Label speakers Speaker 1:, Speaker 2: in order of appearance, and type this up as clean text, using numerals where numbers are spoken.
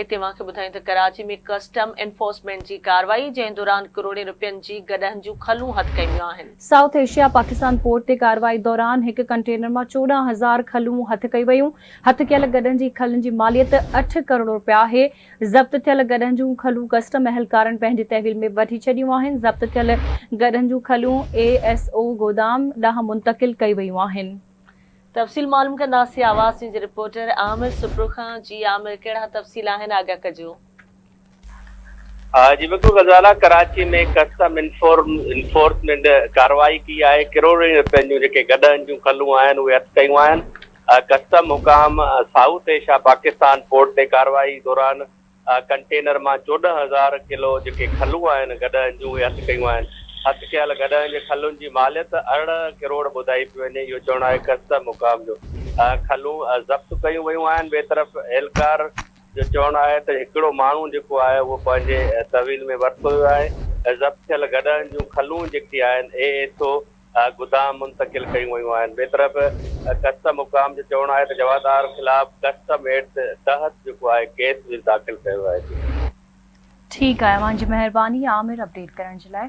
Speaker 1: اتي اوهان کي ٻڌايون ته ڪراچي ۾ ڪسٽم انفورسمينٽ جي ڪارروائي جنهن دوران ڪروڙين رپين جي گڏهن جون کلون هٿ ڪيون ويون آهن.
Speaker 2: سائوٿ ايشيا پاڪستان پورٽ تي ڪارروائي دوران هڪ ڪنٽينر مان 14 هزار کلون هٿ ڪيون ويون، هٿ ڪيل گڏهن جي کلن جي ماليت اٺ ڪروڙ رپيا آهي، ضبط ٿيل گڏهن جون کلون ڪسٽم اهلڪارن پنهنجي تحويل ۾ وٺي ڇڏيون آهن، ضبط ٿيل گڏهن جون کلون اي ايس او گودام ڏانهن منتقل ڪيون ويون آهن.
Speaker 1: تفصيل معلوم ڪنداسين آواز نيوز جي رپورٽر عامر سپرو کان جي عامر ڪهڙا تفصيل آهن آگاهه ڪجو.
Speaker 3: جي بلڪل غزالا ڪراچي ۾ ڪسٽم انفورسمينٽ ڪارروائي ڪئي آهي ڪروڙين رپين جون جيڪي گڏهن جون کلون آهن اهي هٿ ڪيون آهن ڪسٽم حڪام سائوٿ ايشيا پاڪستان پورٽ تي ڪارروائي دوران ڪنٽينر مان 14 هزار ڪلو جيڪي کلون آهن گڏهن جون اهي هٿ ڪيون آهن. هٿ ڪيل گڏهن جي کلن جي ماليت 18 ڪروڙ ٻڌائي پئي وڃي اهو چوڻ آهي ڪسٽم حڪام جو. کلون ضبط ڪيون ويون آهن ٻئي طرف اهلڪار جو چوڻ آهي ته هڪڙو ماڻهو جيڪو آهي اهو پنهنجي تحويل ۾ ورتو ويو آهي. ضبط ٿيل گڏهن جون کلون جيڪي آهن اي ايس او گدام منتقل ڪيون ويون آهن. ٻئي طرف ڪسٽم حڪام جو چوڻ آهي ته جوابدار خلاف ڪسٽم ايڪٽ تحت جيڪو آهي ڪيس به داخل ڪيو ويو آهي.
Speaker 2: ٺيڪ آهي اوهان جي مهرباني عامر اپڊيٽ ڪرڻ جي لاء.